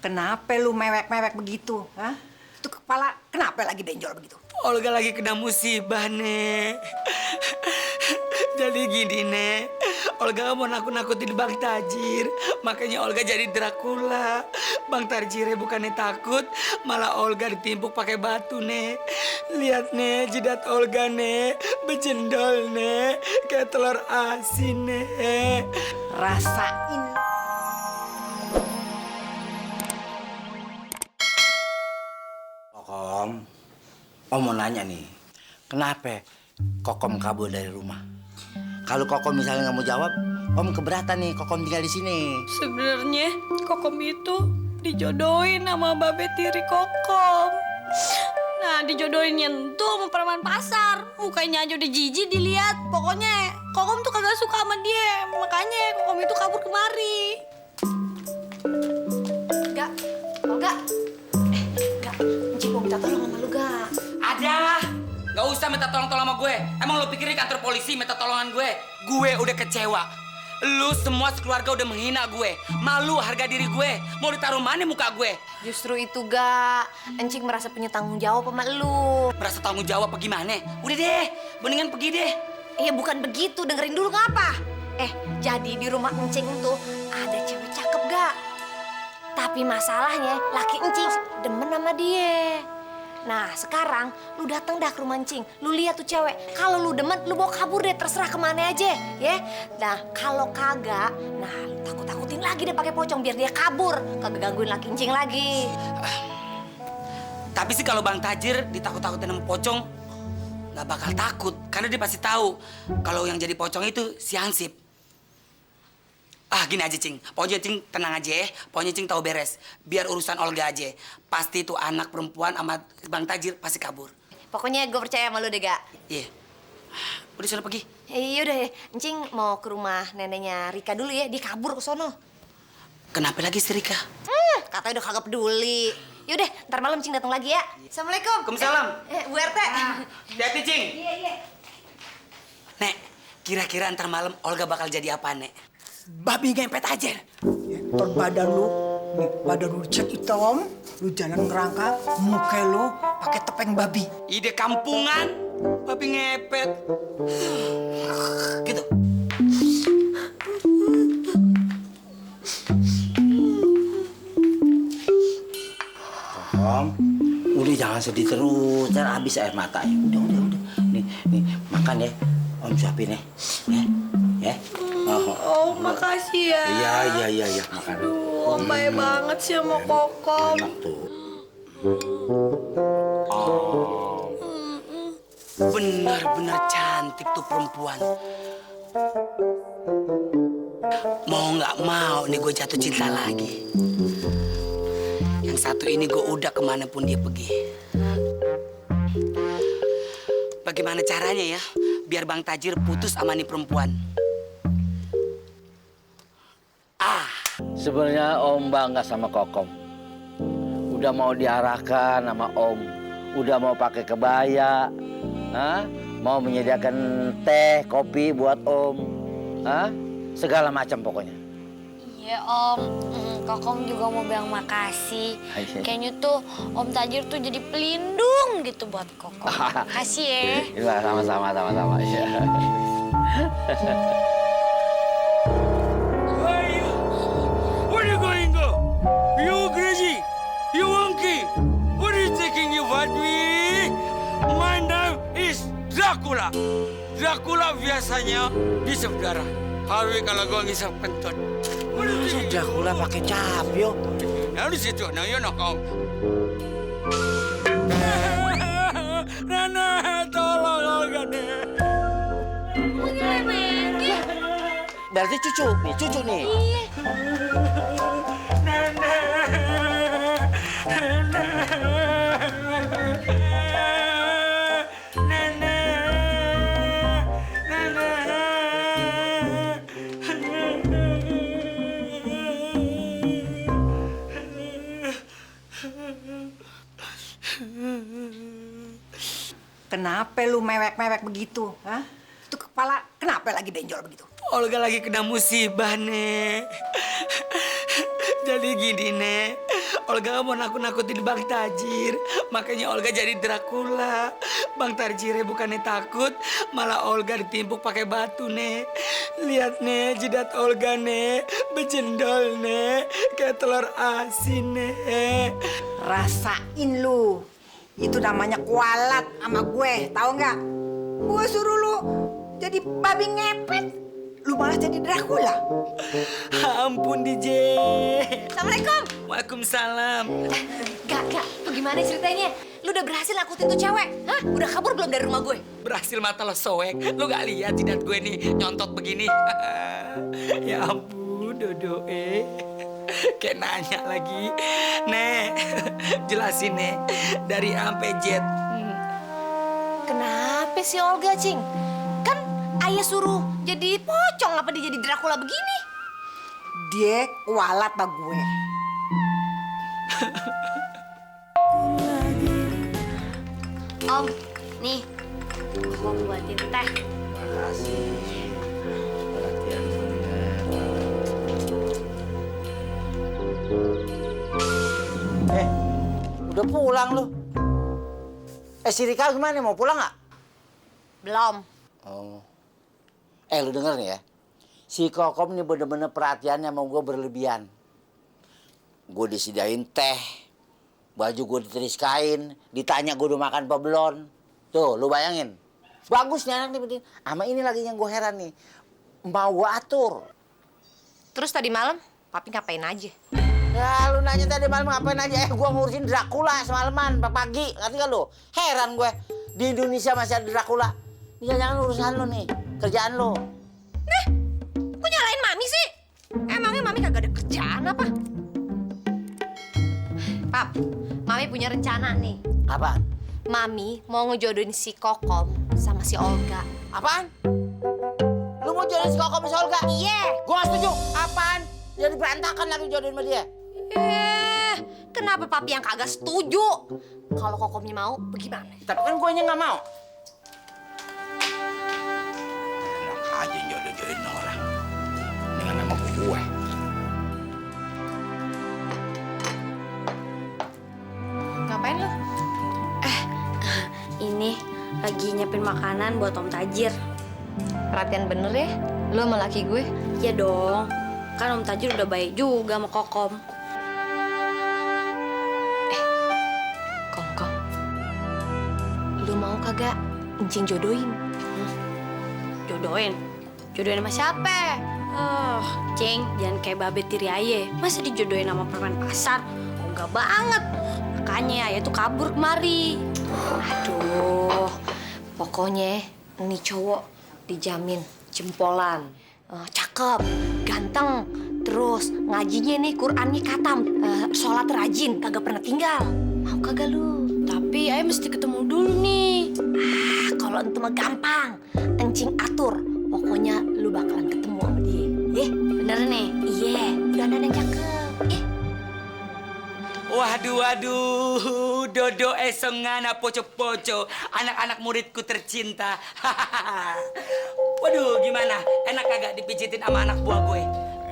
Kenapa lu mewek-mewek begitu? Hah? Itu kepala kenapa lagi benjol begitu? Olga lagi kena musibah, Nek. Jadi gini, Nek. Olga mau nakut-nakutin Bang Tajir. Makanya Olga jadi Dracula. Bang Tajirnya bukannya takut, malah Olga ditimpuk pakai batu, Nek. Lihat, Nek, jidat Olga, Nek. Bejendol, Nek. Kayak telur asin, Nek. Rasain. Kokom, Om mau nanya nih, kenapa Kokom kabur dari rumah? Kalau Kokom misalnya nggak mau jawab, Om keberatan nih Kokom tinggal di sini. Sebenarnya Kokom itu dijodohin sama Babe tiri Kokom. Nah, dijodohinnya tuh sama preman pasar. Mukanya aja udah jijik dilihat. Pokoknya Kokom tuh kagak suka sama dia. Makanya Kokom itu kabur kemari. Gak, Olga. Gak, Encik mau minta tolong sama lu, Gak. Ada. Gak usah minta tolong-tolong sama gue. Emang lo pikir di kantor polisi minta tolongan gue? Gue udah kecewa. Lu semua sekeluarga udah menghina gue. Malu harga diri gue. Mau ditaruh mana muka gue? Justru itu, Gak. Encik merasa punya tanggung jawab sama lu. Merasa tanggung jawab apa gimana? Udah deh, mendingan pergi deh. Bukan begitu. Dengerin dulu ngapa. Jadi di rumah Encik tuh ada cewek cakep, Gak. Tapi masalahnya laki Encik demen sama dia. Nah, sekarang lu datang dah ke rumah Encing. Lu lihat tuh cewek. Kalau lu demen, lu bawa kabur deh. Terserah kemana aja, ya. Nah, kalau kagak, nah lu takut-takutin lagi deh pakai pocong biar dia kabur. Kagak gangguin laki Encing lagi. Tapi sih kalau Bang Tajir ditakut-takutin sama pocong, nggak bakal takut. Karena dia pasti tahu kalau yang jadi pocong itu si Hansip. Gini aja, Cing. Pokoknya Cing tenang aja ya. Pokoknya Cing tahu beres. Biar urusan Olga aja. Pasti itu anak perempuan sama Bang Tajir pasti kabur. Pokoknya gue percaya sama lu deh, Gak. Iya. Udah sana pergi. Yaudah ya, Encing mau ke rumah neneknya Rika dulu ya. Dia kabur ke sono. Kenapa lagi si Rika? Katanya udah kagak peduli. Yaudah, ntar malam Encing datang lagi ya. Assalamualaikum. Waalaikumsalam. Bu RT. Hati-hati, Cing. Iya. Nek, kira-kira ntar malam Olga bakal jadi apa, Nek? Babi ngempet aja. Ntar badan lu cat hitam, lu jalan ngerangka, muka lu pakai topeng babi. Ide kampungan, babi ngepet. Gitu. Kokom, udah jangan sedih terus, ntar habis air mata ya. Udah. Nih, makan ya. Om suapin ya. Ya. Oh, makasih ya. Iya, makan. Om baik banget sih sama Kokom. Enak tuh. Benar-benar cantik tuh perempuan. Mau nggak mau nih gue jatuh cinta lagi. Yang satu ini gue udah kemanapun dia pergi. Bagaimana caranya ya biar Bang Tajir putus sama nih perempuan? Sebenarnya Om bangga sama Kokom. Udah mau diarahkan sama Om. Udah mau pakai kebaya. Mau menyediakan teh, kopi buat Om. Segala macam pokoknya. Iya, Om. Kokom juga mau bilang makasih. Kayaknya tuh Om Tajir tuh jadi pelindung gitu buat Kokom. Makasih ya. Iya, sama-sama. Iya. Where you going, go? You crazy? You monkey? What are you taking you what me? My name is Dracula. Dracula biasanya ngisap darah. Tapi kalau gua ngisap kentut. Dracula pakai cap, yo. Nah, di situ, nah, you know, kau. Nana, tolong Olga, Nek. Berarti cucu nih. Kenapa lu mewek-mewek begitu? Hah? Itu kepala kenapa lagi benjol begitu? Olga lagi kena musibah, Nek. Jadi gini, Nek. Olga mau nakut-nakutin Bang Tajir. Makanya Olga jadi Dracula. Bang Tajir bukannya takut, malah Olga ditimpuk pakai batu, Nek. Lihat, Nek, jidat Olga, Nek. Berjendol, Nek. Kayak telur asin, Nek. Rasain lu. Itu namanya kualat sama gue, tahu nggak? Gue suruh lu jadi babi ngepet, lu malah jadi Dracula. Ampun, DJ. Assalamualaikum. Waalaikumsalam. Gak, bagaimana ceritanya? Lu udah berhasil nakutin tuh cewek? Hah? Udah kabur belum dari rumah gue? Berhasil mata lo soek. Lo gak lihat jidat gue nih nyontot begini. Ya ampun, Dodo kayak nanya lagi. Nek, jelasin, Nek. Dari A sampai Z. Kenapa sih Olga, Cing? Kan ayah suruh jadi pocong, apa dia jadi Dracula begini? Dia kualat sama gue. Om, nih, Om buatin teh. Makasih. Perhatian udah pulang lu. Si Rika gimana? Mau pulang nggak? Belum. Oh. Lu denger nih ya. Si Kokom nih bener-bener perhatiannya sama gue berlebihan. Gue disediain teh. Baju gue diteris-kain. Ditanya gue udah makan apa belum. Tuh, lu bayangin. Bagus nih anak nih. Betin. Sama ini lagi yang gue heran nih. Mau gue atur. Terus tadi malam, Papi ngapain aja? Ya, lu nanya tadi malam ngapain aja. Gue ngurusin Dracula semalaman, pagi. Ngerti gak lu? Heran gue. Di Indonesia masih ada Dracula. Ini jangan urusan lu nih. Kerjaan lu. Kok nyalain Mami sih? Emangnya Mami kagak ada kerjaan apa? Pap, Mami punya rencana nih. Apaan? Mami mau ngejodohin si Kokom sama si Olga. Apaan? Lu mau jodohin si Kokom sama Olga? Iya. Gue gak setuju. Apaan? Jadi berantakan lagi jodohin sama dia. Kenapa Papi yang kagak setuju? Kalau Kokomnya mau, bagaimana? Tapi kan gue nya gak mau. Enak aja jodoh-jodohin orang. Dengan nama gue. Ngapain lo? Ini lagi nyiapin makanan buat Om Tajir. Perhatian bener ya, lo sama laki gue. Iya dong, kan Om Tajir udah baik juga sama Kokom. Kong, lo mau kagak encing jodohin? Jodohin? Jodohin sama siapa? Cing, jangan kayak babe tiri aye. Masa dijodohin sama permen pasar? Oh, enggak banget. Makanya ayah tuh kabur kemari. Aduh, pokoknya ini cowok dijamin jempolan. Cakep, ganteng, terus ngajinya nih Qur'annya katam, sholat rajin, kagak pernah tinggal. Mau kagak lu? Tapi ayah mesti ketemu dulu nih. Kalau itu mah gampang, encing atur. Pokoknya lu bakalan ketemu sama dia. Bener nih? Iya, dandan yang cakep. Waduh, Dodo esongana poco-poco, anak-anak muridku tercinta. Waduh, gimana? Enak kagak dipijitin sama anak buah gue?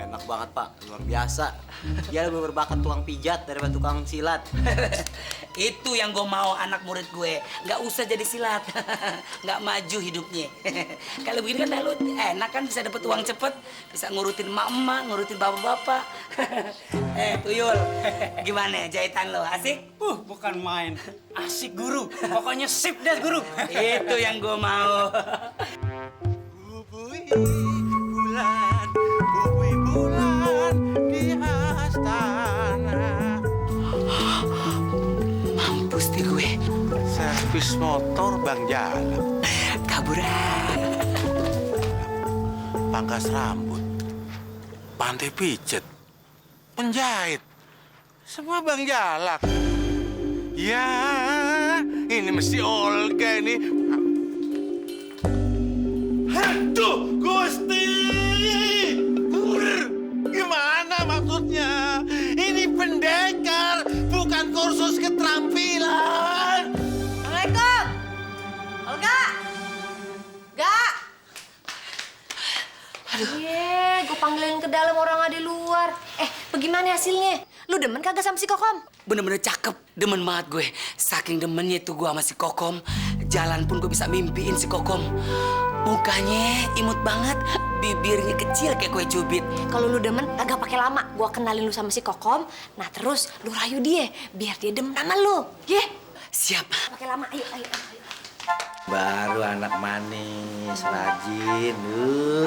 Enak banget, Pak. Luar biasa. Dia lebih berbakat tukang pijat daripada tukang silat. Itu yang gue mau anak murid gue. Nggak usah jadi silat. Nggak maju hidupnya. Kalau begini kan lu enak kan, bisa dapet uang cepet. Bisa ngurutin emak-emak, ngurutin bapak-bapak. Tuyul, gimana jahitan lo? Asik? Bukan main. Asik, Guru. Pokoknya sip deh, Guru. Itu yang gue mau. Bubui bulan di astana. Mampus deh gue. Servis motor Bang Jalak. Kaburan. Pangkas rambut. Pantai pijet. Penjahit. Semua Bang Jalak. Ya, ini mesti Olga ini. Hantu Gusti! Gimana maksudnya? Ini pendekar, bukan kursus keterampilan. Assalamualaikum. Olga. Gak. Gue panggilin ke dalam orang ada di luar. Bagaimana hasilnya? Lu demen kagak sama si Kokom? Bener-bener cakep, demen banget gue. Saking demennya itu gue sama si Kokom, jalan pun gue bisa mimpiin si Kokom. Mukanya imut banget, bibirnya kecil kayak kue cubit. Kalau lu demen kagak pakai lama, gua kenalin lu sama si Kokom. Nah terus lu rayu dia biar dia demen sama lu. Ye? Siap. Pakai lama, ayo. Baru anak manis, rajin.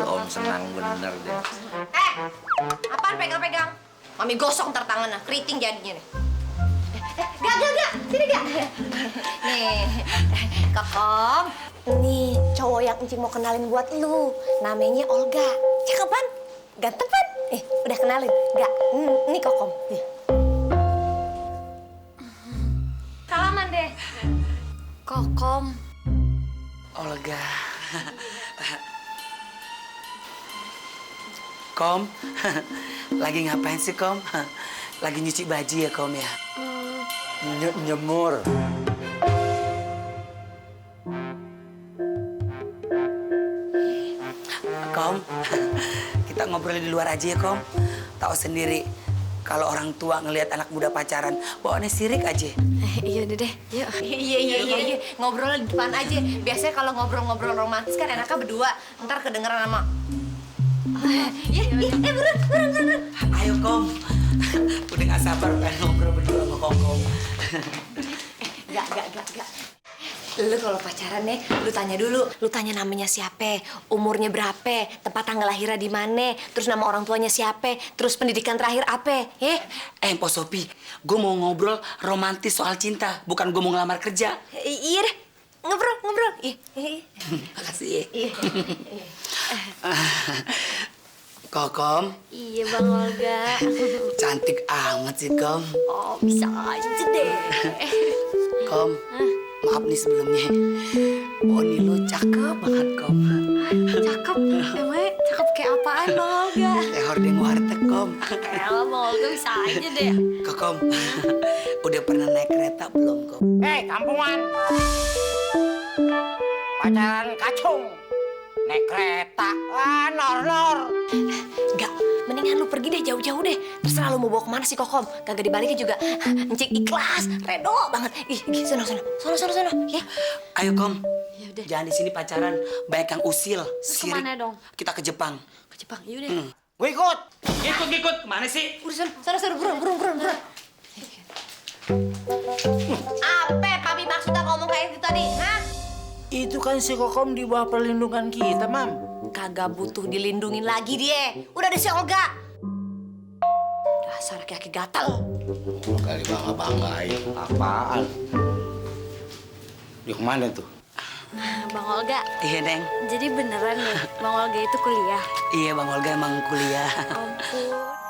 Om senang bener deh. Apaan pegang-pegang? Mami gosok ntar tangannya, keriting jadinya nih. Gak. Sini, Gak. Nih, Kokom. Nih, cowok yang Encing mau kenalin buat lu. Namanya Olga. Cakep kan? Ganteng kan? Udah kenalin. Gak, ini Kokom. Nih. Salaman deh. Kokom. Olga. Kom, lagi ngapain sih Kom? Lagi nyuci baju ya Kom ya? Nyemur. Kom, kita ngobrol di luar aja ya Kom. Tahu sendiri, kalau orang tua ngelihat anak muda pacaran, bawaannya sirik aja. Iya deh, yuk. Iya. Ngobrol di depan aja. Biasanya kalau ngobrol-ngobrol romantis kan enaknya berdua. Ntar kedengeran sama... buruan. Ayo Kom, udah gak sabar pengen ngobrol berdua sama Kom. Gak. Lu kalau pacaran nih, lu tanya dulu. Lu tanya namanya siapa, umurnya berapa, tempat tanggal lahirnya di mana, terus nama orang tuanya siapa, terus pendidikan terakhir apa, Mpo Sopi, gue mau ngobrol romantis soal cinta, bukan gue mau ngelamar kerja. Iya deh, ngobrol. Makasih ya. Kokom. Iya Bang Olga. Cantik amat sih Kom. Oh bisa aja deh. Kom, maaf nih sebelumnya. Boni lu cakep banget Kom. Cakep, emangnya cakep kayak apaan Bang Olga? Kayak hordeng warteg Kom. Elah Bang Olga bisa aja deh. Kokom, udah pernah naik kereta belum Kom? Kampungan. Pacaran kacung. Naik kereta. Nor. Enggak, mendingan lu pergi deh jauh-jauh deh. Terserah lu mau bawa kemana sih Kokom. Kagak dibalikin juga. Encik ikhlas, redo banget. Ih, sono. Ya. Ayo Kom. Yaudah. Jangan di sini pacaran, banyak yang usil. Terus sirik. kemana dong? Kita ke Jepang. Ke Jepang, yaudah. Gue ikut. Ikut, mana sih? Udah, sono, burung. Apa Papi maksudnya ngomong kayak gitu tadi, ha? Itu kan si Kokom di bawah perlindungan kita, Mam. Kagak butuh dilindungin lagi dia. Udah ada si Olga. Dasar laki-laki gatal. Kali bangga-banggain. Apaan? Dia kemana tuh? Bang Olga, Iya, Neng. jadi beneran nih Bang Olga itu kuliah? Iya, Bang Olga emang kuliah. Ampun.